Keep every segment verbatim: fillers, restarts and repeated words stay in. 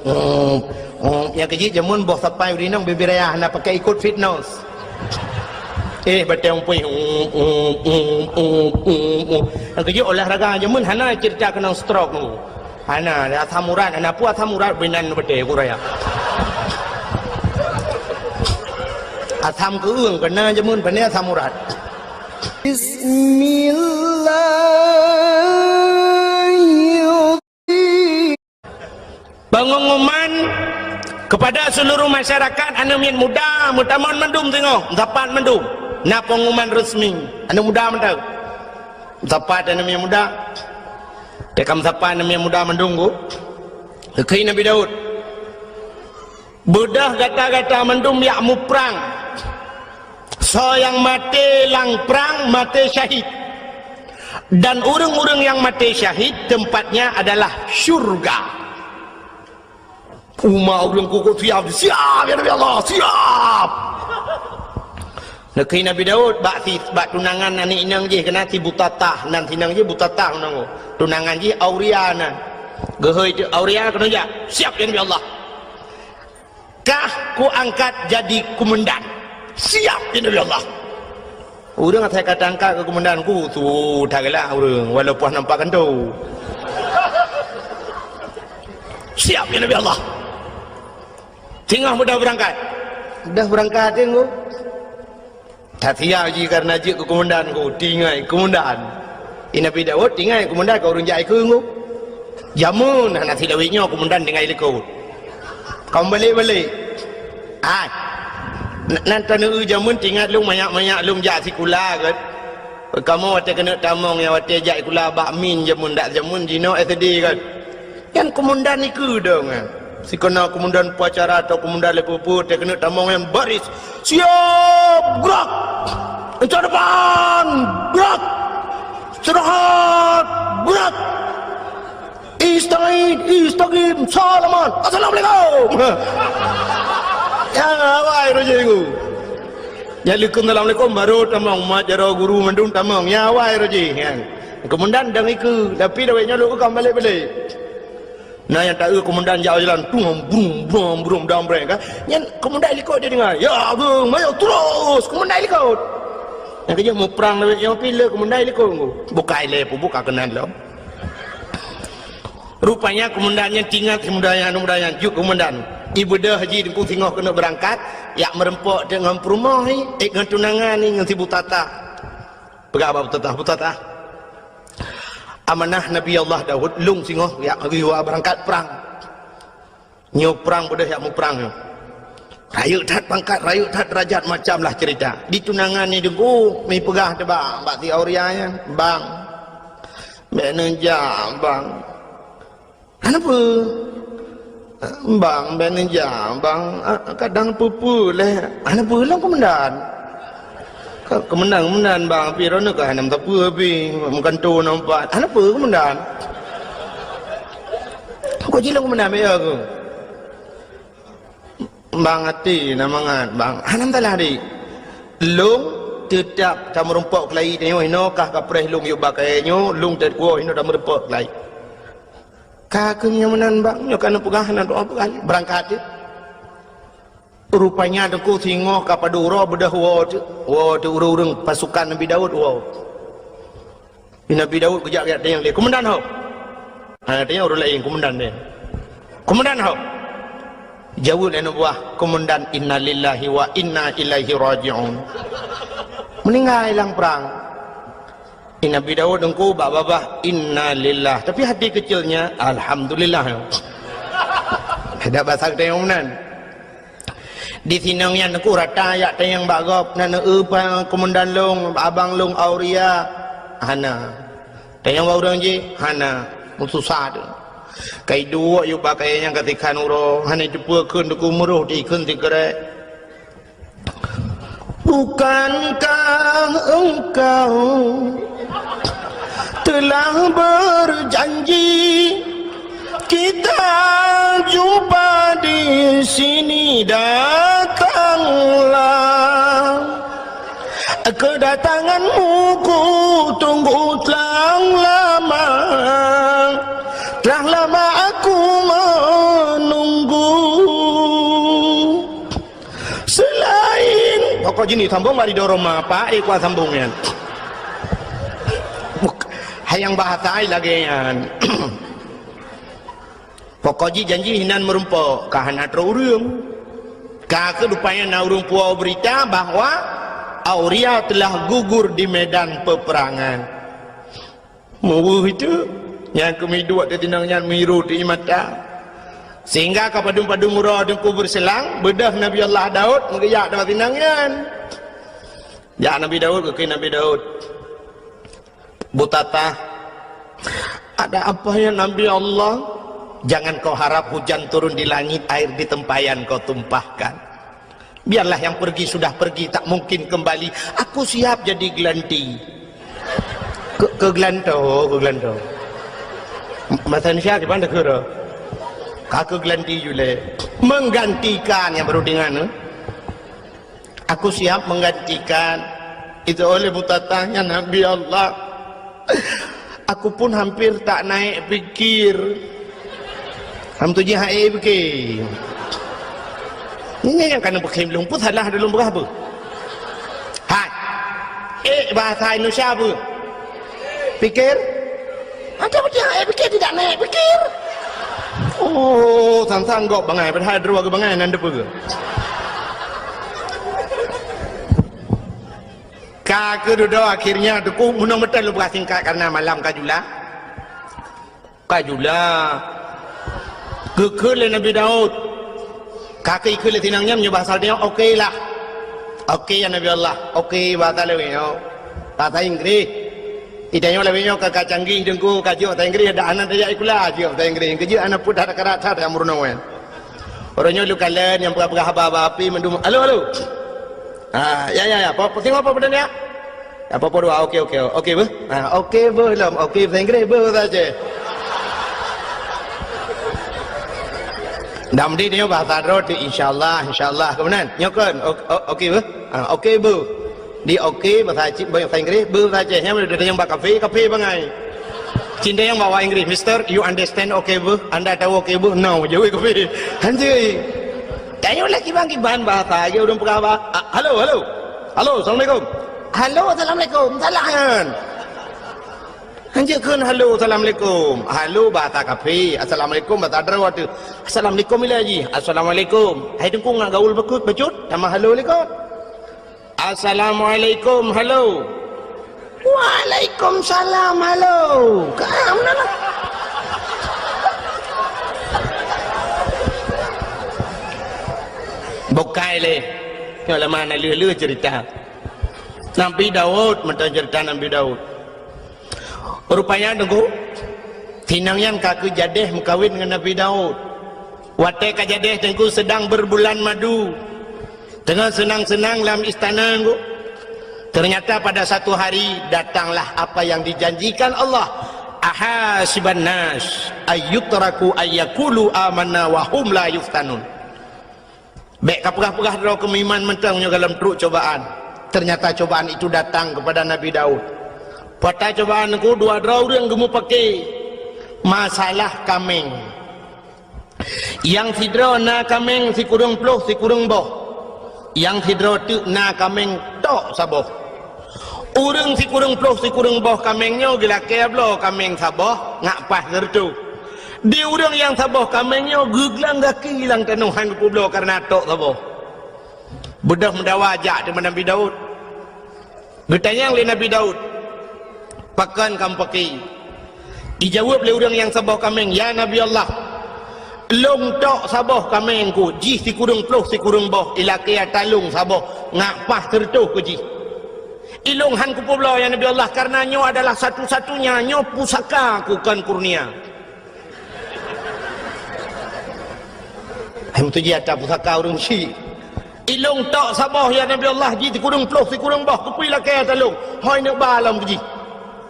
Um, um, nyang keujeuet jameun boh sapai ureueng inong bibir raya hana pakai ikot fitness. Eh, batée umpui. Um, um, um, um, um, um. Nyang keujeuet olahraga jameun hana cerita keunong stroke nunggu. Hana, asam urat, hana peue asam urat binan batée ku raya. Asam keueung kena jameun, pane asam urat. Bismillah. Pengumuman kepada seluruh masyarakat, aneuk miet muda meutamong mandum singoh, meusapat mandum. Na pengumuman resmi, aneuk muda mantong. Meusapat aneuk miet muda. Teuka meusapat aneuk miet muda mandum ku. Geukheun Nabi Daud. Beudôh gata-gata mandum jak muprang. Soe nyang maté lam prang, maté syahid. Dan ureueng-ureueng nyang maté syahid, tempatnya adalah syurga. Umat ureueng kukuh siap, siap, ya Nabi Allah, siap. Neukheun Nabi Daud bak si, bak tunangan aneuk inong jih, keunan si Butatah, nan si inong jih Butatah nan. Tunangan jih Auria nan. Geuhôi teuk Auria keunoe jak, siap, ya Nabi Allah. Kah kuangkat jadi kumandan. Siap, ya Nabi Allah. Ureueng asai ka tangkat keu kumandan ku, su that galak ureueng, walaupun nampak kantô. Siap, ya Nabi Allah. Singoh beudôh beurangkat. Beudôh beurangkat, ya, Ngku. That siap jih kareuna jeuet keu kumandan ku, tinggai kumandan. I Nabi Daud tinggai kumandan keu ureueng jak ikeu ngu. Jameun hana silawét nyoe kumandan tinggai likot. Ka meubalek-balek. Ai. N-, nan taneuk jameun teuingat lôn manyak-manyak lôn jak sikula kan. Kamoe watée keuneuk tamong nyang watée jak sikula bak min jameun dak jameun jinoe S D kan. Nyan kumandan ikeu dong nyan. Sikeuna kumandan upacara atau kumandan lé peue-peue teuh keuneuk tamong nyan baris. Siap, gerak! Incat depan, gerak! Istirahat, gerak! Istagid, istagim, salaman, assalamualaikum! Ya, awai roh jih ngu. Nyan leukeum assalamualaikum, baru tamong, mat jaroe guru mandum tamong. Ya, awai roh jih, nyan. Kumandan dong ikeu, tapi dawet nyoe lôn ka balek-balek. Na nyang taeu kumandan jak jalan, brum, brum, brum, brum, dam breng, kan? Nyan kumandan likot dia dengar. Ya, Agong, mayo terus, kumandan likot. Nyang keujeuet muprang lawét nyoe pih le kumandan likot ngu. Bukai lé, pu buka keunan lom. Rupanya kumandan nyan tingat si muda nyan, muda nyan, jeuet kumandan. Ibeudôh jih Teungku singoh keuneuk beurangkat, jak meureumpok teuk ngon peurumoh, eh, ngon tunangan, ngon si Butatah. Peugah bak Butatah, Butatah. Amanah Nabi Allah Daud, lôn singoh jak geuyue beurangkat prang. Nyoe prang beudôh jak muprang nyoe. Rayeuk that pangkat, rayeuk that deurajat, macam lah cerita. Di tunangan ni Teungku, mi peugah teuh bak, bak si Auria nyan, "Bang, bèk neujak, Bang." "Hana peue. Bang, bèk neujak, Bang. Ah, kadang peue-peue lé." "Hana peue lom, Kumandan." "Ka, keumandan, keumandan, Bang, pih droeneuh ka hana meusapeue pih, meugantoe na umpat." "Hana peue, Kumandan." "Kok jilong, Kumandan, bèk ya keuh." "Bang, até na mangat, Bang." "Hana masalah, Dik. Lôn teutap tameurumpok keulayi tanyoe, inoe kah kapreh lôn yub bak kayèe nyoe, lôn teukuwoe inoe tameurumpok keulayi." "Ka keuh nyoe meunan, Bang, nyoe ka neupeugah, na doa peugah." Beurangkat jih. Rupanya Teungku singoh ka padub uroe beudôh woe teuk, woe teuk ureueng-ureueng pasukan Nabi Daud woe. Nabi Daud geujak-jak tanyong lé, "Kumandan ho?" Hana tanyong ureueng laén, kumandan nyan. "Kumandan ho?" Jaweueb lé aneuk buah, "Kumandan, innalillahi wa inna ilaihi raji'un." Meuninggai lam prang. Nabi Daud Teungku bak babah, "Innalillah." Tapi hati kecilnya, "Alhamdulillah." Dak basa geutanyoe meunan. Di sinong nyan Teungku rata jak tanyong bak gob, "Na neueu pa kumandan lôn, abang lôn Auria?" "Hana." "Tanyong bak ureueng jih?" "Hana." Meususah teuk. Ka iduek yub bak kayèe nyan ka sikhan uroe, hana iteupeue kheun Teungku, meuroh di kheun sikrek. "Bukankah engkau telah berjanji kita jumpa di sini? Datanglah. Kedatanganmu ku tunggu telah lama. Telah lama aku menunggu." Jih ni sambong bak ridho Roma, apa, eh, kuat sambong nyan. Hai nyang bahasa ai lagèe nyan. Pokok jih janji hinan meurumpok, ka hana trok ureueng. Ka keuh rupanya na ureueng puwoe beurita bahwa Auria telah gugur di medan peperangan. Meuweuh itu, nyang keumiduek di tinong nyan miru di mata. Sehingga ka padum-padum uroe Teungku beureuselang, beudôh Nabi Allah Daud meugeujak dua tinong nyan. Jak Nabi Daud, geukheun Nabi Daud, "Butatah, ada apa ya Nabi Allah? Jangan kau harap hujan turun di langit, air di tempayan kau tumpahkan." Biarlah yang pergi sudah pergi, tak mungkin kembali. Aku siap jadi gelanti. Ke, ke gelanto, ke gelanto. Masa Indonesia di mana kira? Ka ke gelanti jule. Menggantikan yang baru dengan, eh? Aku siap menggantikan. Itu oleh mutatahnya Nabi Allah. Aku pun hampir tak naik pikir. Ham tu jih hai pikir. Ini yang kana bekhem lung pun salah dalam berapa? Hai. Eh, bahasa Indonesia apa? Pikir? Ada betul hai pikir tidak naik pikir. Oh, sang-sang gok bangai padahal dua ke bangai nan depa. Ka keududoe akhirnya Teungku meunong meuteun lôn peugah singkat karena malam ka jula. Ka jula. Geukheun lé Nabi Daud. Ka keuh ikheun lé tinong nyan meunyoe bahasa nyoe oke lah. Oke ya Nabi Allah. Oke bahasa lewat nyoe. Bahasa Inggris. Ita nyoe lewat nyoe ka, ka canggih Teungku, ka jok bahasa Inggris, ada anak tajak sikula jok bahasa Inggris. Keujeuet anak pun that karat that nyang meurunoe. Uroe nyoe lôn kalon nyang peugah-peugah haba-haba api mandum, "Halo, halo." Ha, ya, ya, ya. Apa, apa, tengok apa benda ni, ya? Apa, apa dua? Oke, oke. Oke, beuh. Ha, oke, beuh lom. Oke, bahasa Inggris, beuh, bahasa Aceh. Dah mesti dia bahasa droe tu, insya Allah, insya Allah. Kemudian, nyoe kan? O-, o-, oke, beuh. Ha, oke, beuh. Di oke, bahasa Aceh, bahasa Inggris, beuh, bahasa Aceh. Nyang udah tanya bak kafe, kafe bangai. Cinta yang bawa Inggris, "Mister, you understand oke, beuh? Anda tahu oke, beuh?" "No," jawab kafe. Hanjeuet. Tanyoe lah kiban-kiban bahasa, lagèe ureueng peugah bah-, ah, "Halo, halo. Halo, assalamualaikum. Halo, assalamualaikum." Salah nyan. Hanjeuet kheun halo, assalamualaikum. Halo bahasa kafe, assalamualaikum bahasa droe tu. Assalamualaikum ilèe jih. Assalamualaikum. Hai Teungku ngat gaul bacut, bacut, tamah halo likot. Assalamualaikum, halo. Waalaikumsalam, halo. Ka meunan lah. Bukai lé. Nyoe lama na lheueh-lheueh cerita. Nabi Daud, mantong cerita Nabi Daud. Rupanya Teungku, tinong nyan ka keuh jadeh meukawen ngon Nabi Daud. Watèe ka jadeh Teungku sedang berbulan madu. Teungoh seunang-seunang lam istana Teungku. Ternyata pada satu hari datanglah apa yang dijanjikan Allah. "Ahasiban nas ayyutraku ayyakulu amanna wa hum la yuftanun." Bèk kapeugah-peugah droe keu meuiman mantong nyoe goh lom trok cobaan. Ternyata cobaan itu datang kepada Nabi Daud. Pada cobaan Teungku dua droe ureueng geumeupaké masalah kaméng. Nyang sidroe na kaméng sikureueng ploh sikureueng boh. Nyang sidroe teuk na kaméng tok saboh. Ureueng sikureueng ploh sikureueng boh kaméng nyoe geulakèe bloe kaméng saboh ngat paih sireutôh. Di ureueng nyang saboh kaméng nyoe geuglang gaki lam tanoh han geupeubloe kareuna tok saboh. Beudôh meudawa jak teuma Nabi Daud. Geutanyong lé Nabi Daud, "Pakon kamoe paké?" Ijaweueb lé ureueng nyang saboh kaméng, "Ya Nabi Allah, lôn tok saboh kaméng ku, jih sikureueng ploh sikureueng boh, ilakèe ata lôn saboh, ngat paih sireutôh keu jih. Ilôn han kupeubloe, ya Nabi Allah, kareuna nyoe adalah satu-satunya, nyoe pusaka ku kon kurnia." Hai meutuji ata pusaka ureueng syik. "Ilôn tok saboh, ya Nabi Allah, jih sikureueng ploh sikureueng boh, keupeue ilakèe ata lôn. Hôi neuk ba lom keu jih.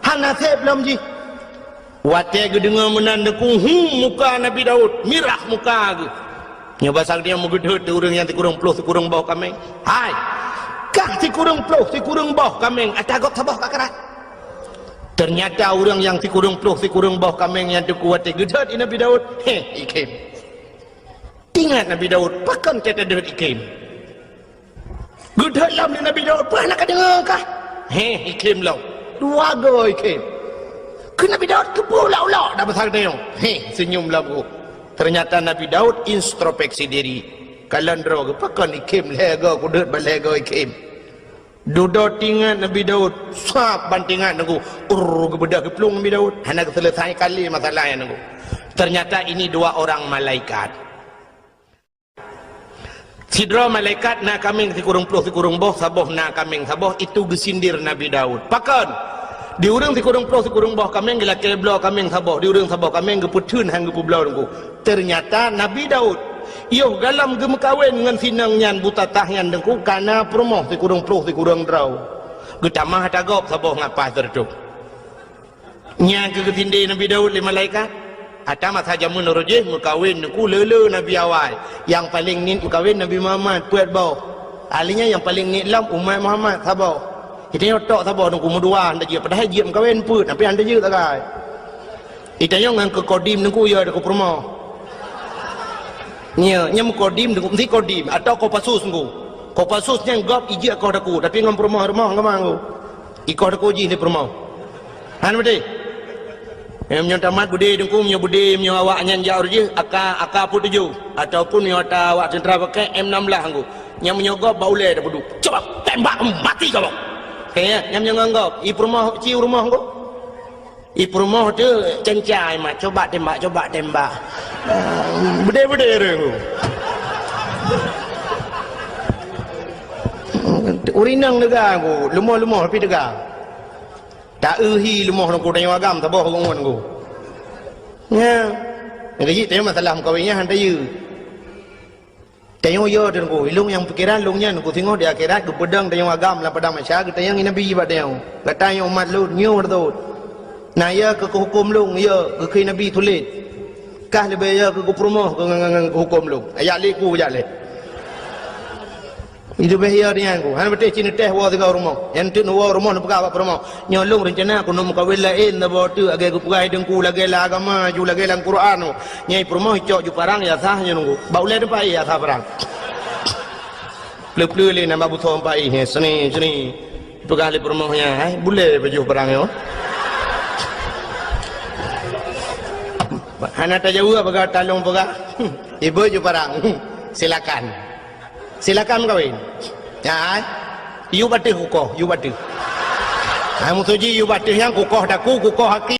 Hana sép lom jih." Watèe geudeungoe meunan Teungku, hu, muka Nabi Daud, mirah muka geuh. Nyoe basa geutanyoe meugeudeuet di ureueng nyang sikureueng ploh sikureueng boh kaméng. "Hai, kah sikureueng ploh sikureueng boh kaméng, ata gob saboh ka karat." Ternyata ureueng nyang sikureueng ploh sikureueng boh kaméng nyan Teungku watèe geudeuet di Nabi Daud, heh, ikém. Ingat Nabi Daud, pakon teudeut ikém. Geudhôt lom lé Nabi Daud, "Peue hana kadeungoe kah?" "Heh, ikhém lom." Dua goe ikhém. Keu Nabi Daud keupeue ulok-ulok dak masa geutanyoe? "Heh," seunyum lom geuh. Ternyata Nabi Daud introspeksi diri. Kalon droe geuh, "Pakon ikhém lhée goe, kudhôt ban lhée goe ikhém?" Dudoe tingat Nabi Daud, sab ban tingat Teungku. Urr, geubeudôh geuplueng Nabi Daud. Hana geuseuleusai kali masalah nyan Teungku. Ternyata ini dua orang malaikat. Sidroe malaikat na kaméng sikureueng ploh sikureueng boh, saboh na kaméng saboh, itu geusindir Nabi Daud. Pakon? Di ureuëng sikureueng ploh sikureueng boh kaméng geulakée bloe kaméng saboh, di ureuëng saboh kaméng geupeutheun han geupeubloe Teungku. Ternyata Nabi Daud, yoh galom geumeukawen ngon si inong nyan buta tah nyan Teungku, ka na peurumoh sikureueng ploh sikureueng droe. Geutamah ata gob saboh ngapas teureutôh. Nyang keu geusindée Nabi Daud lé malaikat. Ata masa jameun uroe jih meukawen Teungku le-le nabi awai. Nyang paleng niet meukawen Nabi Muhammad, peuet boh. Akhirnya nyang paleng niet lom umat Muhammad saboh. Geutanyoe tok saboh Teungku meudua hana jeuet, padahai jeuet meukawen peuet, tapi hana jeuet sagai. Geutanyoe ngon keu kodim Teungku ya keu peurumoh. Nya, nya meukodim Teungku, meusti kodim atau Kopassus Teungku. Kopassus nyan gob ijeuet koh Teungku, tapi ngon peurumoh-rumoh ngon Teungku. Ikoh Teungku jih di peurumoh. Han beutôi? Eh, meunyoe tamat beudé Teungku, meunyoe beudé, meunyoe awak nyan jak uroe jih, aka, aka peuet tujoh. Ataupun meunyoe ata awak teuntra pakai M enam belas Teungku. Nyang meunyoe gob bak ulée tapeuduek. Coba tembak mati kau. Kayaknya nyang meunyoe ngon gob, i peurumoh ci u rumoh Teungku. I peurumoh tu cencai mat, coba tembak, coba tembak. Ah, beudé-beudé ureuëng tu. Ureuëng inong teuga Teungku, leumoh-leumoh tapi teuga. Taeuhi leumoh Teungku, tanyoe agam saboh ureuëng Teungku. Nya. Nyang keujiek tanyoe masalah meukawen nyan han tayue. Tanyoe yo Teungku, ilong nyang pikiran lôn nyan Teungku, singoh di akhirat geupeudong tanyoe agam lam padang mahsyar, geutanyong Nabi bak tanyoe. Gata nyoe umat lôn, nyoe beutôi. Na yo keu huköm lôn, yo keu Nabi tuléh. Kah leubeh yo keu peurumoh keu ngon, ngon, ngon huköm lôn. Ayat lé ku jak lé. Leubeh yo nyan Teungku. Hana beutôi cit neutéh woe sigoe rumoh. Nyang teuk neuwoe rumoh neupeugah bak peurumoh. Nyoe lôn reuncana keuneuk meukawen laén saboh teuk lagée geupeugah Teungku, lagée lam agama ju, lagée lam Quran. Nyai peurumoh icok ju parang ya sah nyoe Teungku. Bak ulée teumpat ya sah parang. Pleu-pleu lé nambah busoe empat ih, seni, seni. Peugah lé peurumoh nyan, "Hai, bulée baju parang nyoe." Hana tajaweueb peugah talong peugah. Ibu ju parang. Silakan. Silakan meukawen. Ya, hai. Yue bak teuh kukoh, yue bak teuh. Hai, musoji yue bak teuh nyang kukoh daku, kukoh aki.